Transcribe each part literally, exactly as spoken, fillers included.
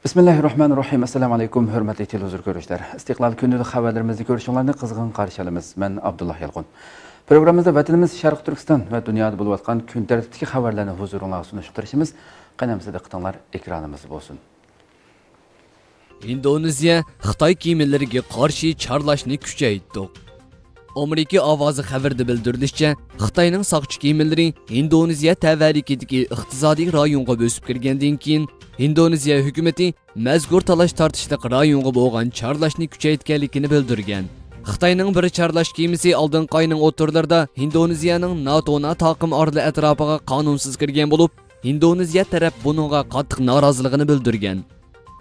بىسمىللاھىررەھمانىررەھىم. ئەسسالامۇ ئەلەيكۇم، ھۆرمەتلىك تېلېۋىزور كۆرۈشلەر. ئىستىقلال كۈندىلىك خەۋەرلىرىمىزنى كۆرۈشۈڭلارنى قىزغىن قارشى ئالىمىز. مەن ئابدۇللا يالقۇن. پروگراممىمىزدا ۋەتىنىمىز شەرقىي تۈركىستان ۋە دۇنيادا بولۇۋاتقان كۈن تەرتىپتىكى خەۋەرلەرنى ھۇزۇرۇڭلارغا سۇنۇشقا تىرىشىمىز. قېنى ئەمىسە دىققىتىڭلار ئېكرانىمىزدا بولسۇن. ھىندونېزىيە خىتاي كېمىلىرىگە قارشى چارلاشنى كۈچەيتتۇق. ئامېرىكا ئاۋازى خەۋىرىدە بىلدۈرۈلۈشىچە، خىتاينىڭ ساقچى كېمىلىرى ھىندونېزىيە تەۋەلىكىدىكى ئىقتىسادىي رايونغا بۆسۈپ كىرگەندىن كېيىن، ھىندونېزىيە ھۆكۈمىتى مەزكۇر تالاش-تارتىشلىق رايونغا بولغان چارلاشنى كۈچەيتكەنلىكىنى بىلدۈرگەن. خىتاينىڭ بىر چارلاش كېمىسى ئالدىنقى ئاينىڭ ئوتتۇرىلىرىدا ھىندونېزىيەنىڭ ناتونا تاقىم ئارىلى ئەتراپىغا قانۇنسىز كىرگەن بولۇپ، ھىندونېزىيە تەرەپ بۇنىڭغا قاتتىق نارازىلىقىنى بىلدۈرگەن.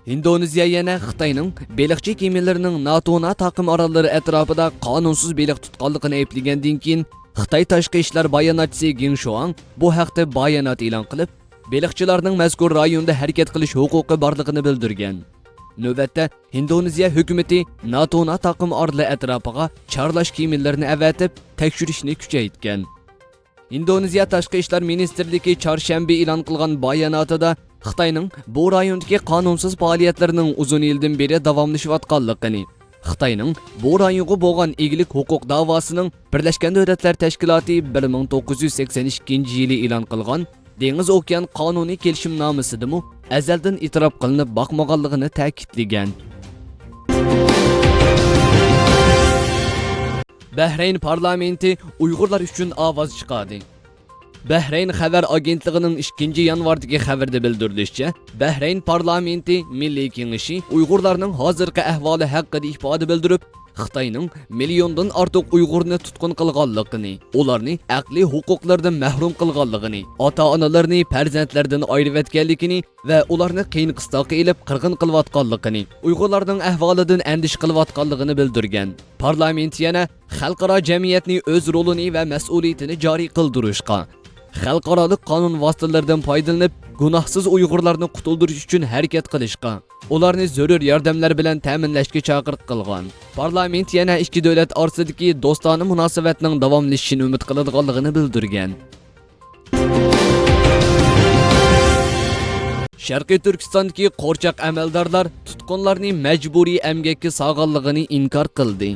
ھىندونېزىيە يەنە خىتاينىڭ بېلىقچى كېمىلىرىنىڭ ناتونا تاقىم ئاراللىرى ئەتراپىدا قانۇنسىز بېلىق تۇتقانلىقىنى ئەيىبلىگەندىن كېيىن، خىتاي تاشقى ئىشلار باياناتچىسى گېڭ شۇاڭ بۇ ھەقتە بايانات ئېلان قىلىپ، بېلىقچىلارنىڭ مەزكۇر رايوندا ھەرىكەت قىلىش ھوقۇقى بارلىقىنى بىلدۈرگەن. نۆۋەتتە، ھىندونېزىيە ھۆكۈمىتى ناتونا تاقىم ئارىلى ئەتراپىغا چارلاش كېمىلىرىنى ئەۋەتىپ، تەكشۈرۈشنى كۈچەيتكەن. ھىندونېزىيە تاشقى ئىشلار مىنىستىرلىكى چارشەنبە ئېلان قىلغان باياناتىدا خىتاينىڭ بۇ رايوندىكى قانۇنسىز پائالىيەتلىرىنىڭ ئۇزۇن يىلدىن بېرى داۋاملىشىۋاتقانلىقىنى، خىتاينىڭ بۇ رايونغا بولغان ئىگىلىك ھوقۇق داۋاسىنىڭ بىرلەشكەن دۆلەتلەر تەشكىلاتى بىر مىڭ توققۇز يۈز سەكسەن ئىككىنچى يىلى ئېلان قىلغان دېڭىز ئوكيان قانۇنى كېلىشىمنامىسىدىمۇ ئەزەلدىن ئېتىراپ قىلىنىپ باقمىغانلىقىنى تەكىتلىگەن. بەھرەين پارلامېنتى ئۇيغۇرلار ئۈچۈن ئاۋاز چىقاردى. بەھرەين خەۋەر ئاگېنتلىقىنىڭ ئىككىنچى يانۋاردىكى خەۋىرىدە بىلدۈرۈلۈشىچە، بەھرەين پارلامېنتى مىللىي كېڭىشى ئۇيغۇرلارنىڭ ھازىرقى ئەھۋالى ھەققىدە ئىپادە بىلدۈرۈپ، خىتاينىڭ مىليوندىن ئارتۇق ئۇيغۇرنى تۇتقۇن قىلغانلىقىنى، ئۇلارنى ئەقلىي ھوقۇقلىرىدىن مەھرۇم قىلغانلىقىنى، ئاتا-ئانىلىرىنى پەرزەنتلىرىدىن ئايرىۋەتكەنلىكىنى ۋە ئۇلارنى قىيىن قىستاققا ئېلىپ قىرغىن قىلىۋاتقانلىقىنى، ئۇيغۇرلارنىڭ ئەھۋالىدىن ئەندىشە قىلىۋاتقانلىقىنى بىلدۈرگەن. پارلامېنت يەنە خەلقئارا جەمئىيەتنى ئۆز رولىنى ۋە مەسئۇلىيىتىنى جارى قىلدۇرۇشقا، خەلقئارالىق قانۇن ۋاسىتىلىرىدىن پايدىلىنىپ، گۇناھسىز ئۇيغۇرلارنى قۇتۇلدۇرۇش ئۈچۈن ھەرىكەت قىلىشقا، ئۇلارنى زۆرۈر ياردەملەر بىلەن تەمىنلەشكە چاقىرىق قىلغان. پارلامېنت يەنە ئىككى دۆلەت ئارىسىدىكى دوستانە مۇناسىۋەتنىڭ داۋاملىشىشىنى ئۈمىد قىلىدىغانلىقىنى بىلدۈرگەن. شەرقىي تۈركىستاندىكى قورچاق ئەمەلدارلار تۇتقۇنلارنى مەجبۇرىي ئەمگەككە سالغانلىقىنى ئىنكار قىلدى.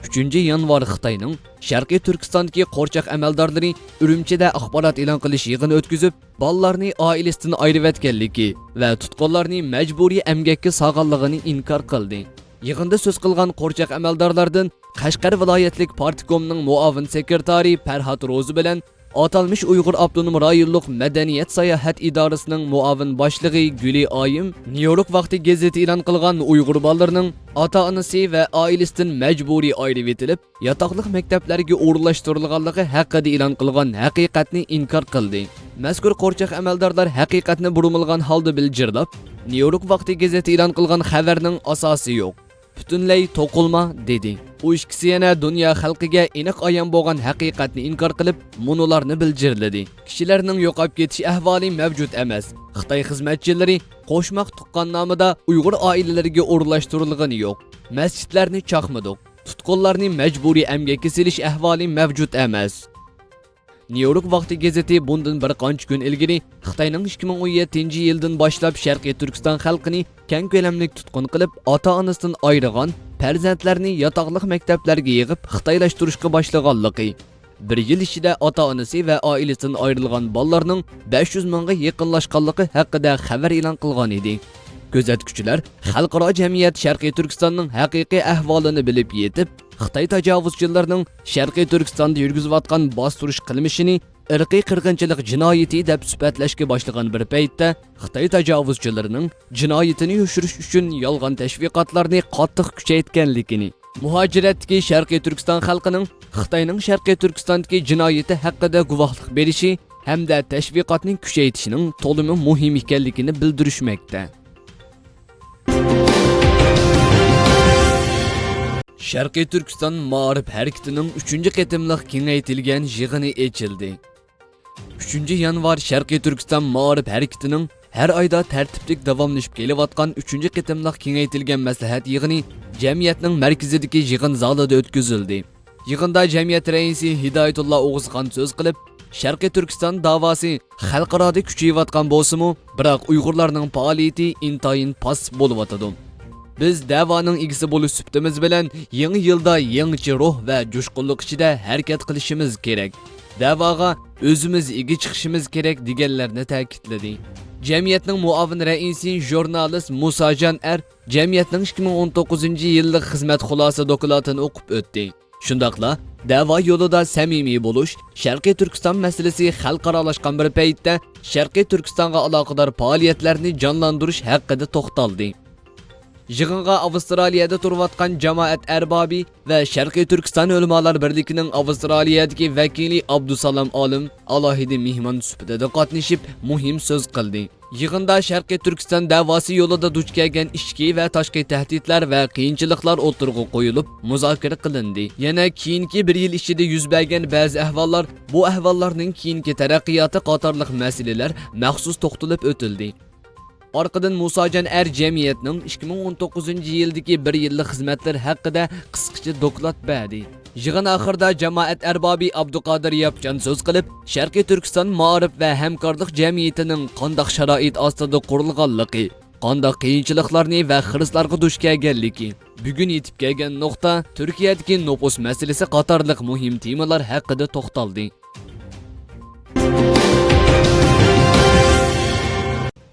ئۈچىنچى يانۋار خىتاينىڭ شەرقىي تۈركىستاندىكى قورچاق ئەمەلدارلىرى ئۈرۈمچىدە ئاخبارات ئېلان قىلىش يىغىنى ئۆتكۈزۈپ، بالىلارنى ئائىلىسىدىن ئايرىۋەتكەنلىكى ۋە تۇتقۇنلارنى مەجبۇرىي ئەمگەككە سالغانلىقىنى ئىنكار قىلدى. يىغىندا سۆز قىلغان قورچاق ئەمەلدارلاردىن قەشقەر ۋىلايەتلىك پارتكومنىڭ مۇئاۋىن سېكرېتارى پەرھات روزى بىلەن ئاتالمىش ئۇيغۇر ئاپتونوم رايونلۇق مەدەنىيەت ساياھەت ئىدارىسىنىڭ مۇئاۋىن باشلىقى گۈلى ئايىم نيۇ يورك ۋاقتى گېزىتى ئېلان قىلغان ئۇيغۇر بالىلىرىنىڭ ئاتا-ئانىسى ۋە ئائىلىسىدىن مەجبۇرىي ئايرىۋېتىلىپ، ياتاقلىق مەكتەپلەرگە ئورۇنلاشتۇرۇلغانلىقى ھەققىدە ئېلان قىلغان ھەقىقەتنى ئىنكار قىلدى. مەزكۇر قورچاق ئەمەلدارلار ھەقىقەتنى بۇرمىلىغان ھالدا بىلجىرلاپ، نيۇ يورك ۋاقتى گېزىتى ئېلان قىلغان خەۋەرنىڭ ئاساسى يوق، پۈتۈنلەي توقۇلما، دېدى. ئۇ ئىككىسى يەنە دۇنيا خەلقىگە ئېنىق ئايان بولغان ھەقىقەتنى ئىنكار قىلىپ، مۇنۇلارنى بىلجىرلىدى: كىشىلەرنىڭ يوقاپ كېتىش ئەھۋالى مەۋجۇت ئەمەس. خىتاي خىزمەتچىلىرى قوشماق تۇغقاننامىدا ئۇيغۇر ئائىلىلىرىگە ئورۇنلاشتۇرۇلغىنى يوق. مەسچىتلەرنى چاقمىدۇق. تۇتقۇنلارنى مەجبۇرىي ئەمگەككە سېلىش ئەھۋالى مەۋجۇت ئەمەس. نيۇ يورك ۋاقتى گېزىتى بۇندىن بىر قانچە كۈن ئىلگىرى خىتاينىڭ ئىككى مىڭ ئون يەتتىنچى يىلدىن باشلاپ شەرقىي تۈركىستان خەلقىنى كەڭ كۆلەملىك تۇتقۇن قىلىپ، ئاتا-ئانىسىدىن ئايرىغان، پەرزەنتلەرنى ياتاقلىق مەكتەپلەرگە يىغىپ خىتايلاشتۇرۇشقا باشلىغانلىقى، بىر يىل ئىچىدە ئاتا-ئانىسى ۋە ئائىلىسىدىن ئايرىلغان بالىلارنىڭ بەش يۈز مىڭغا يېقىنلاشقانلىقى ھەققىدە خەۋەر ئېلان قىلغان ئىدى. كۆزەتكۈچىلەر خەلقئارا جەمئىيەت شەرقىي تۈركىستاننىڭ ھەقىقىي ئەھۋالىنى بىلىپ يېتىپ، خىتاي تاجاۋۇزچىلىرىنىڭ شەرقىي تۈركىستاندا يۈرگۈزۈۋاتقان باستۇرۇش قىلمىشىنى ئىرقىي قىرغىنچىلىق جىنايىتى دەپ سۈپەتلەشكە باشلىغان بىر پەيتتە، خىتاي تاجاۋۇزچىلىرىنىڭ جىنايىتىنى يوشۇرۇش ئۈچۈن يالغان تەشۋىقاتلارنى قاتتىق كۈچەيتكەنلىكىنى، مۇھاجىرەتتىكى شەرقىي تۈركىستان خەلقىنىڭ خىتاينىڭ شەرقىي تۈركىستاندىكى جىنايىتى ھەققىدە گۇۋاھلىق بېرىشى ھەمدە تەشۋىقاتنى كۈچەيتىشنىڭ تولىمۇ مۇھىم ئىكەنلىكىنى بىلدۈرۈشمەكتە. شەرقىي تۈركىستان مائارىپ ھەرىكىتىنىڭ ئۈچىنچى قېتىملىق كېڭەيتىلگەن يىغىنى ئېچىلدى. ئۈچىنچى يانۋار شەرقىي تۈركىستان مائارىپ ھەرىكىتىنىڭ ھەر ئايدا تەرتىپلىك داۋاملىشىپ كېلىۋاتقان ئۈچىنچى قېتىملىق كېڭەيتىلگەن مەسلىھەت يىغىنى جەمئىيەتنىڭ مەركىزىدىكى يىغىن زالىدا ئۆتكۈزۈلدى. يىغىندا جەمئىيەت رەئىسى ھىدايەتۇللا ئوغۇزخان سۆز قىلىپ، شەرقىي تۈركىستان داۋاسى خەلقئارادا كۈچىيىۋاتقان بولسىمۇ، بىراق ئۇيغۇرلارنىڭ پائالىيىتى ئىنتايىن پاسسىپ بولۇۋاتىدۇ. بىز دەۋانىڭ ئىگىسى بولۇش سۈپىتىمىز بىلەن يېڭى يىلدا يېڭىچە روھ ۋە جۇشقۇنلۇق ئىچىدە ھەرىكەت قىلىشىمىز كېرەك. دەۋاغا ئۆزىمىز ئىگە چىقىشىمىز كېرەك، دېگەنلەرنى تەكىتلىدى. جەمئىيەتنىڭ مۇئاۋىن رەئىسى ژۇرنالىست مۇساجان ئەر جەمئىيەتنىڭ ئىككى مىڭ ئون توققۇزىنچى يىللىق خىزمەت خۇلاسە دوكلاتىنى ئوقۇپ ئۆتتى. شۇنداقلا دەۋا يولىدا سەمىمىي بولۇش، شەرقىي تۈركىستان مەسىلىسى خەلقئارالاشقان بىر پەيتتە شەرقىي تۈركىستانغا ئالاقىدار پائالىيەتلەرنى جانلاندۇرۇش ھەققىدە توختالدى. يىغىنغا ئاۋسترالىيەدە تۇرۇۋاتقان جامائەت ئەربابى ۋە شەرقىي تۈركىستان ئۆلىمالار بىرلىكىنىڭ ئاۋسترالىيەدىكى ۋەكىلى ئابدۇسالام ئالىم ئالاھىدە مېھمان سۈپىتىدە قاتنىشىپ، مۇھىم سۆز قىلدى. يىغىندا شەرقىي تۈركىستان دەۋاسى يولىدا دۇچ كەلگەن ئىچكى ۋە تاشقى تەھدىتلەر ۋە قىيىنچىلىقلار ئوتتۇرىغا قويۇلۇپ، مۇزاكىرە قىلىندى. يەنە كېيىنكى بىر يىل ئىچىدە يۈز بەرگەن بەزى ئەھۋاللار، بۇ ئەھۋاللارنىڭ كېيىنكى تەرەققىياتى قاتارلىق مەسىلىلەر مەخسۇس توختىلىپ ئۆتۈلدى. ئارقىدىن مۇساجان ئەر جەمئىيەتنىڭ ئىككى مىڭ ئون توققۇزىنچى يىلدىكى بىر يىللىق خىزمەتلىرى ھەققىدە قىسقىچە دوكلات بەردى. يىغىن ئاخىرىدا جامائەت ئەربابى ئابدۇقادىر ياپچان سۆز قىلىپ، شەرقىي تۈركىستان مائارىپ ۋە ھەمكارلىق جەمئىيىتىنىڭ قانداق شارائىت ئاستىدا قۇرۇلغانلىقى، قانداق قىيىنچىلىقلارنى ۋە خىرىسلارغا دۇچ كەلگەنلىكى، بۈگۈن يېتىپ كەلگەن نۇقتا، تۈركىيەدىكى نوپۇس مەسىلىسى قاتارلىق مۇھىم تېمىلار ھەققىدە توختالدى.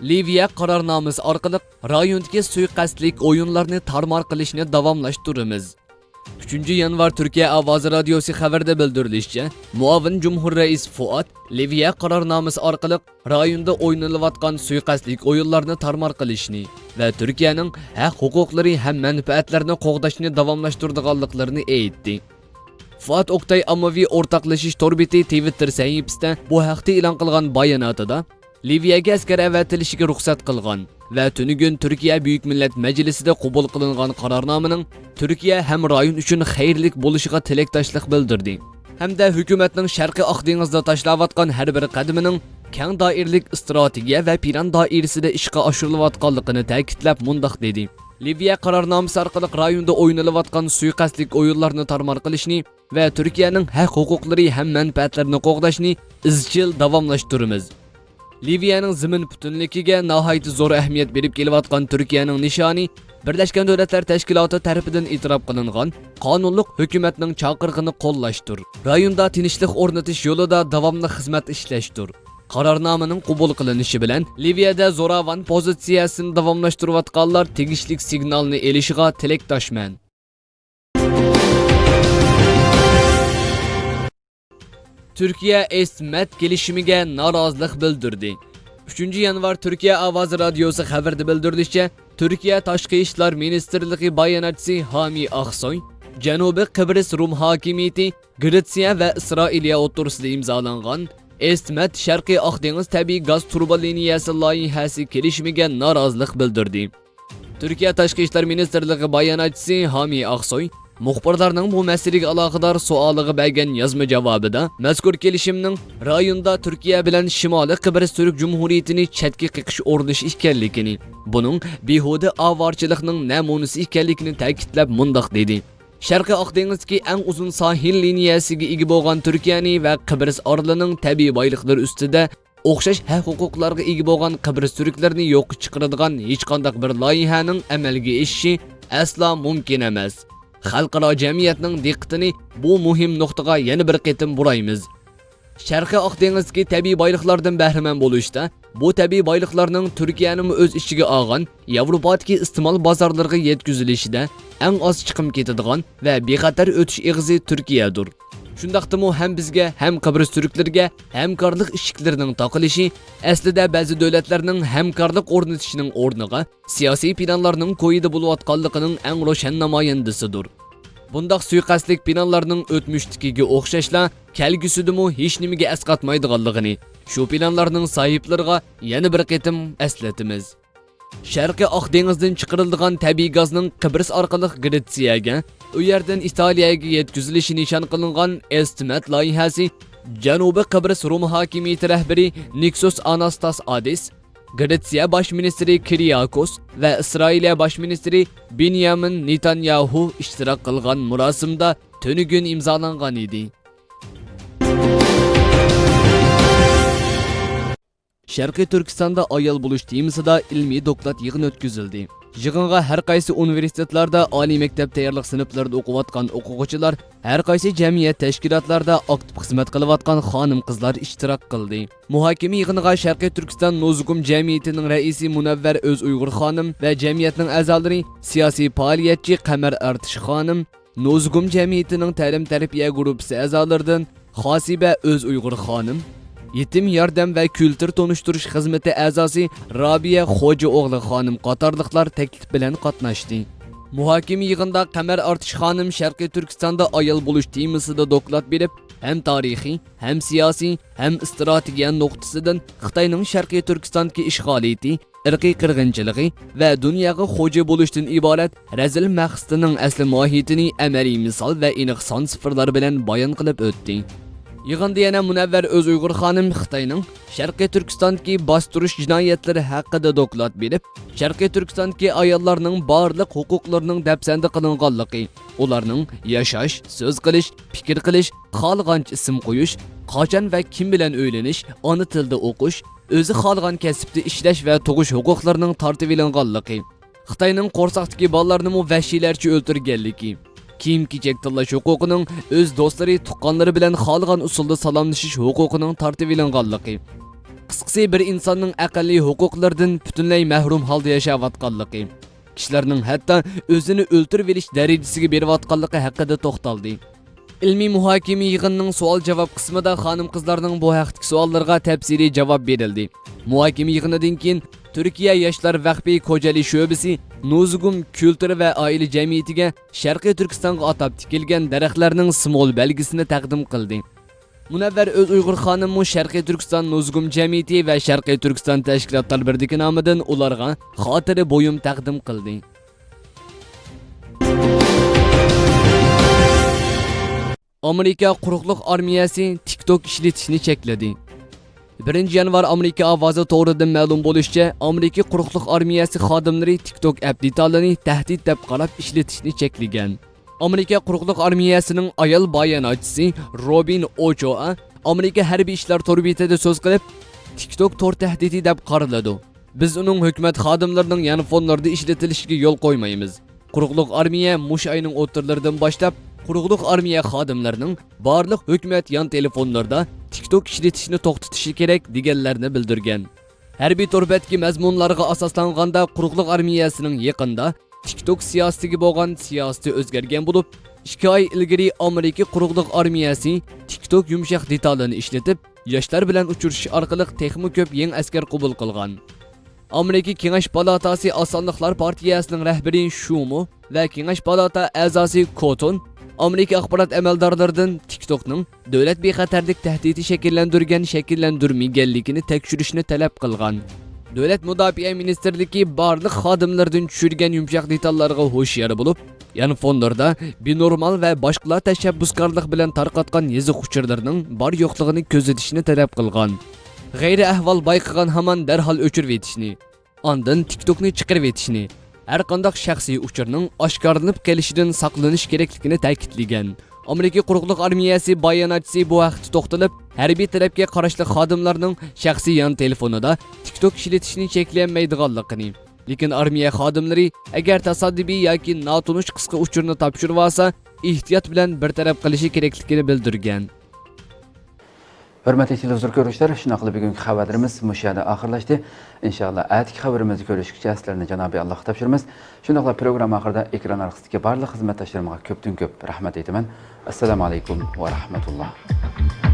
لىۋىيە قارارنامىسى ئارقىلىق رايوندىكى سۇيىقەستلىك ئويۇنلارنى تارمار قىلىشنى داۋاملاشتۇرىمىز. ئۈچىنچى يانۋار تۈركىيە ئاۋازى رادىيوسى خەۋىرىدە بىلدۈرۈلۈشىچە، مۇئاۋىن جۇمھۇر رەئىس فۇئاد لىۋىيە قارارنامىسى ئارقىلىق رايوندا ئوينىلىۋاتقان سۇيىقەستلىك ئويۇنلارنى تارمار قىلىشنى ۋە تۈركىيەنىڭ ھەق ھوقۇقلىرى ھەم مەنپەئەتلىرىنى قوغداشنى داۋاملاشتۇرىدىغانلىقلىرىنى ئېيتتى. فۇئاد ئوكتاي ئاممىۋى ئورتاقلىشىش تور بېتى تىۋىتتېر سەھىپىسىدە بۇ ھەقتە ئېلان قىلغان باياناتىدا، لىۋىيەگە ئەسكەر ئەۋەتىلىشىگە رۇخسەت قىلغان ۋە تۈنۈگۈن تۈركىيە بۈيۈك مىللەت مەجلىسىدە قوبۇل قىلىنغان قارارنامىنىڭ تۈركىيە ھەم رايون ئۈچۈن خەيرلىك بولۇشىغا تىلەكداشلىق بىلدۈردى ھەمدە ھۆكۈمەتنىڭ شەرقىي ئاق دېڭىزدا تاشلاۋاتقان ھەر بىر قەدىمىنىڭ كەڭ دائىرىلىك ئىستراتېگىيە ۋە پىلان دائىرىسىدە ئىشقا ئاشۇرۇلۇۋاتقانلىقىنى تەكىتلەپ مۇنداق دېدى: لىۋىيە قارارنامىسى ئارقىلىق رايوندا ئوينىلىۋاتقان سۇيىقەستلىك ئويۇنلارنى تارمار قىلىشنى ۋە تۈركىيەنىڭ ھەق ھوقۇقلىرى ھەم مەنپەئەتلىرىنى قوغداشنى ئىزچىل داۋاملاشتۇرىمىز. لىۋىيەنىڭ زېمىن پۈتۈنلۈكىگە ناھايىتى زور ئەھمىيەت بېرىپ كېلىۋاتقان تۈركىيەنىڭ نىشانى بىرلەشكەن دۆلەتلەر تەشكىلاتى تەرىپىدىن ئېتىراپ قىلىنغان قانۇنلۇق ھۆكۈمەتنىڭ چاقىرىقىنى قوللاشتۇر. رايوندا تىنچلىق ئورنىتىش يولىدا داۋاملىق خىزمەت ئىشلەشتۇر. قارارنامىنىڭ قوبۇل قىلىنىشى بىلەن لىۋىيەدە زوراۋان پوزىتسىيەسىنى داۋاملاشتۇرۇۋاتقانلار تېگىشلىك سىگنالنى ئېلىشىغا تىلەكداشمەن. تۈركىيە ئېست مەت كېلىشىمىگە نارازىلىق بىلدۈردى. ئۈچىنچى يانۋار تۈركىيە ئاۋازى رادىيوسى خەۋىرىدە بىلدۈرۈلۈشىچە، تۈركىيە تاشقى ئىشلار مىنىستىرلىقى باياناتچىسى ھامى ئاقسوي جەنۇبىي قىبرىس رۇم ھاكىمىيىتى، گرېتسىيە ۋە ئىسرائىلىيە ئوتتۇرىسىدا ئىمزالانغان ئېست مەت شەرقىي ئاق دېڭىز تەبىئىي گاز تۇرۇبا لىنىيەسى لايىھەسى كېلىشىمىگە نارازىلىق بىلدۈردى. تۈركىيە تاشقى ئىشلار مىنىستىرلىقى باياناتچىسى ھامى ئاقسوي مۇخبىرلارنىڭ بۇ مەسىلىگە ئالاقىدار سوئالىغا بەرگەن يازما جاۋابىدا، مەزكۇر كېلىشىمنىڭ رايوندا تۈركىيە بىلەن شىمالىي قىبرىس تۈرك جۇمھۇرىيىتىنى چەتكە قېقىش ئۇرۇنۇشى ئىكەنلىكىنى، بۇنىڭ بىھۇدە ئاۋارىچىلىقنىڭ نەمۇنىسى ئىكەنلىكىنى تەكىتلەپ مۇنداق دېدى: شەرقىي ئاق دېڭىزدىكى ئەڭ ئۇزۇن ساھىل لىنىيەسىگە ئىگە بولغان تۈركىيەنى ۋە قىبرىس ئارىلىنىڭ تەبىئىي بايلىقلىرى ئۈستىدە ئوخشاش ھەق ھوقۇقلارغا ئىگە بولغان قىبرىس تۈركلىرىنى يوققا چىقىرىدىغان ھېچقانداق بىر لايىھەنىڭ ئەمەلگە ئېشىشى ئەسلا مۇمكىن ئەمەس. خەلقئارا جەمئىيەتنىڭ دىققىتىنى بۇ مۇھىم نۇقتىغا يەنە بىر قېتىم بۇرايمىز. شەرقىي ئاق دېڭىزدىكى تەبىئىي بايلىقلاردىن بەھرىمەن بولۇشتا، بۇ تەبىئىي بايلىقلارنىڭ تۈركىيەنىمۇ ئۆز ئىچىگە ئالغان ياۋروپادىكى ئىستېمال بازارلىرىغا يەتكۈزۈلۈشىدە ئەڭ ئاز چىقىم كېتىدىغان ۋە بىخەتەر ئۆتۈش ئېغىزى تۈركىيەدۇر. شۇنداقتىمۇ ھەم بىزگە، ھەم قىبرىس تۈركلىرىگە ھەمكارلىق ئىشىكلىرىنىڭ تاقىلىشى ئەسلىدە بەزى دۆلەتلەرنىڭ ھەمكارلىق ئورنىتىشىنىڭ ئورنىغا سىياسىي پىلانلارنىڭ كويىدا بولۇۋاتقانلىقىنىڭ ئەڭ روشەن نامايەندىسىدۇر. بۇنداق سۇيىقەستلىك پىلانلارنىڭ ئۆتمۈشتىكىگە ئوخشاشلا كەلگۈسىدىمۇ ھېچنېمىگە ئەسقاتمايدىغانلىقىنى شۇ پىلانلارنىڭ ساھىبلىرىغا يەنە بىر قېتىم ئەسلىتىمىز. شەرقىي ئاق دېڭىزدىن چىقىرىلىدىغان تەبىئىي گازنىڭ قىبرىس ئارقىلىق گرېتسىيەگە، ئۇ يەردىن ئىتالىيەگە يەتكۈزۈلۈشى نىشان قىلىنغان ئېستمەت لايىھەسى جەنۇبىي قىبرىس روم ھاكىمىيىتى رەھبىرى نىكسوس ئاناستاس ئادىس، گرېتسىيە باش مىنىستىرى كىرىياكوس ۋە ئىسرائىلىيە باش مىنىستىرى بېنيامىن نېتانياھۇ ئىشتىراك قىلغان مۇراسىمدا تۈنۈگۈن ئىمزالانغان ئىدى. شەرقىي تۈركىستاندا ئايال بولۇش تېمىسىدا ئىلمىي دوكلات يىغىنى ئۆتكۈزۈلدى. يىغىنغا ھەر قايسى ئۇنىۋېرسىتېتلاردا ئالىي مەكتەپ تەييارلىق سىنىپلىرىدا ئوقۇۋاتقان ئوقۇغۇچىلار، ھەر قايسى جەمئىيەت تەشكىلاتلاردا ئاكتىپ خىزمەت قىلىۋاتقان خانىم-قىزلار ئىشتىراك قىلدى. مۇھاكىمە يىغىنىغا شەرقىي تۈركىستان نوزۇگۇم جەمئىيىتىنىڭ رەئىسى مۇنەۋۋەر ئۆزئۇيغۇر خانىم ۋە جەمئىيەتنىڭ ئەزالىرى، سىياسىي پائالىيەتچى قەمەر ئارتىش خانىم، نوزۇگۇم جەمئىيىتىنىڭ تەلىم-تەربىيە گۇرۇپپىسى ئەزالىرىدىن خاسىبە ئۆزئۇيغۇر خانىم، يېتىم ياردەم ۋە كۈلتۈر تونۇشتۇرۇش خىزمىتى ئەزاسى رابىيە خوجا ئوغلى خانىم قاتارلىقلار تەكلىپ بىلەن قاتناشتى. مۇھاكىمە يىغىنىدا قەمەر ئارتىش خانىم شەرقىي تۈركىستاندا ئايال بولۇش تېمىسىدا دوكلات بېرىپ، ھەم تارىخىي، ھەم سىياسىي، ھەم ئىستراتېگىيە نۇقتىسىدىن خىتاينىڭ شەرقىي تۈركىستاندىكى ئىشغالىيىتى، ئىرقىي قىرغىنچىلىقى ۋە دۇنياغا خوجا بولۇشتىن ئىبارەت رەزىل مەقسىتىنىڭ ئەسلى ماھىيىتىنى ئەمەلىي مىسال ۋە ئېنىق سان-سىفىرلار بىلەن بايان قىلىپ ئۆتتى. يىغىندا يەنە مۇنەۋۋەر ئۆزئۇيغۇر خانىم خىتاينىڭ شەرقىي تۈركىستاندىكى باستۇرۇش جىنايەتلىرى ھەققىدە دوكلات بېرىپ، شەرقىي تۈركىستاندىكى ئاياللارنىڭ بارلىق ھوقۇقلىرىنىڭ دەپسەندە قىلىنغانلىقى، ئۇلارنىڭ ياشاش، سۆز قىلىش، پىكىر قىلىش، خالىغانچە ئىسىم قويۇش، قاچان ۋە كىم بىلەن ئۆيلىنىش، ئانا تىلدا ئوقۇش، ئۆزى خالىغان كەسىپتە ئىشلەش ۋە تۇغۇش ھوقۇقلىرىنىڭ تارتىۋېلىنغانلىقى، خىتاينىڭ قورساقتىكى بالىلارنىمۇ ۋەھشىيلەرچە ئۆلتۈرگەنلىكى، كىيىم-كېچەك تاللاش ھوقۇقىنىڭ، ئۆز دوستلىرى، تۇغقانلىرى بىلەن خالىغان ئۇسۇلدا سالاملىشىش ھوقۇقىنىڭ تارتىۋېلىنغانلىقى، قىسقىسى، بىر ئىنساننىڭ ئەقەللىي ھوقۇقلىرىدىن پۈتۈنلەي مەھرۇم ھالدا ياشاۋاتقانلىقى، كىشىلەرنىڭ ھەتتا ئۆزىنى ئۆلتۈرۈۋېلىش دەرىجىسىگە بېرىۋاتقانلىقى ھەققىدە توختالدى. ئىلمىي مۇھاكىمە يىغىنىنىڭ سوئال-جاۋاب قىسمىدا خانىم-قىزلارنىڭ بۇ ھەقتىكى سوئاللىرىغا تەپسىلىي جاۋاب بېرىلدى. مۇھاكىمە يىغىنىدىن كېيىن تۈركىيە ياشلار ۋەقپى كوجالى شۆبىسى نوزۇگۇم كۈلتۈر ۋە ئائىلە جەمئىيىتىگە شەرقىي تۈركىستانغا ئاتاپ تىكىلگەن دەرەخلەرنىڭ سىمۋول بەلگىسىنى تەقدىم قىلدى. مۇنەۋۋەر ئۆزئۇيغۇر خانىممۇ شەرقىي تۈركىستان نوزۇگۇم جەمئىيىتى ۋە شەرقىي تۈركىستان تەشكىلاتلار بىرلىكى نامىدىن ئۇلارغا خاتىرە بۇيۇم تەقدىم قىلدى. ئامېرىكا قۇرۇقلۇق ئارمىيەسى تىك توك ئىشلىتىشنى چەكلىدى. بىرىنچى يانۋار ئامېرىكا ئاۋازى توغرىدىن مەلۇم بولۇشىچە، ئامېرىكا قۇرۇقلۇق ئارمىيەسى خادىملىرى تىك توك ئەپ دېتالىنى تەھدىت دەپ قاراپ ئىشلىتىشنى چەكلىگەن. ئامېرىكا قۇرۇقلۇق ئارمىيەسىنىڭ ئايال باياناتچىسى روبىن ئوچوئا ئامېرىكا ھەربىي ئىشلار تور بېتىدە سۆز قىلىپ، تىك توك تور تەھدىتى دەپ قارىلىدۇ. بىز ئۇنىڭ ھۆكۈمەت خادىملىرىنىڭ يانفونلىرىدا ئىشلىتىلىشىگە يول قويمايمىز. قۇرۇقلۇق ئارمىيە مۇشۇ ئاينىڭ ئوتتۇرىلىرىدىن باشلاپ، قۇرۇقلۇق ئارمىيە خادىملىرىنىڭ بارلىق ھۆكۈمەت يان تېلېفونلىرىدا تىك توك ئىشلىتىشنى توختىتىشى كېرەك، دېگەنلەرنى بىلدۈرگەن. ھەربىي تور بەتتىكى مەزمۇنلارغا ئاساسلانغاندا، قۇرۇقلۇق ئارمىيەسىنىڭ يېقىندا تىك توك سىياسىتىگە بولغان سىياسىتى ئۆزگەرگەن بولۇپ، ئىككى ئاي ئىلگىرى ئامېرىكا قۇرۇقلۇق ئارمىيەسى تىك توك يۇمشاق دېتالىنى ئىشلىتىپ، ياشلار بىلەن ئۇچرىشىش ئارقىلىق تېخىمۇ كۆپ يېڭى ئەسكەر قوبۇل قىلغان. ئامېرىكا كېڭەش پالاتاسى ئاز سانلىقلار پارتىيەسىنىڭ رەھبىرى شۇمو ۋە كېڭەش پالاتا ئەزاسى كوتون ئامېرىكا ئاخبارات ئەمەلدارلىرىدىن تىك توكنىڭ دۆلەت بىخەتەرلىك تەھدىتى شەكىللەندۈرگەن، شەكىللەندۈرمىگەنلىكىنى تەكشۈرۈشنى تەلەپ قىلغان. دۆلەت مۇداپىئە مىنىستىرلىكى بارلىق خادىملىرىدىن چۈشۈرگەن يۇمشاق دېتاللارغا ھوشيار بولۇپ، يانفونلىرىدا بىنورمال ۋە باشقىلار تەشەببۇسكارلىق بىلەن تارقاتقان يېزىق ئۇچۇرلىرىنىڭ بار يوقلۇقىنى كۆزىتىشنى تەلەپ قىلغان. غەيرىي ئەھۋال بايقىغان ھامان دەرھال ئۆچۈرۈۋېتىشنى، ئاندىن تىك توكنى چىقىرىۋېتىشنى، ھەرقانداق شەخسىي ئۇچۇرنىڭ ئاشكارىلىنىپ قېلىشىدىن ساقلىنىش كېرەكلىكىنى تەكىتلىگەن. ئامېرىكا قۇرۇقلۇق ئارمىيەسى باياناتچىسى بۇ ھەقتە توختىلىپ، ھەربىي تەرەپكە قاراشلىق خادىملارنىڭ شەخسىي يان تېلېفونىدا تىك توك ئىشلىتىشنى چەكلىيەلمەيدىغانلىقىنى، لېكىن ئارمىيە خادىملىرى ئەگەر تاسادىپىي ياكى ناتونۇش قىسقا ئۇچۇرنى تاپشۇرۇۋالسا، ئېھتىيات بىلەن بىر تەرەپ قىلىشى كېرەكلىكىنى بىلدۈرگەن. ھۆرمەتلىك تېلېۋىزور كۆرۈشلەر، شۇنداقلا بۈگۈنكى خەۋەرلىرىمىز مۇشۇ يەردە ئاخىرلاشتى. ئىنشائاللا، ئەتىكى خەۋىرىمىزدە كۆرۈشكىچە سىلەرنى جانابى ئاللاغا تاپشۇرىمىز. شۇنداقلا پروگرامما ئاخىرىدا ئېكران ئارقىسىدىكى بارلىق خىزمەتداشلىرىمغا كۆپتىن كۆپ رەھمەت ئېيتىمەن. ئەسسالامۇ ئەلەيكۇم ۋە رەھمەتۇللا.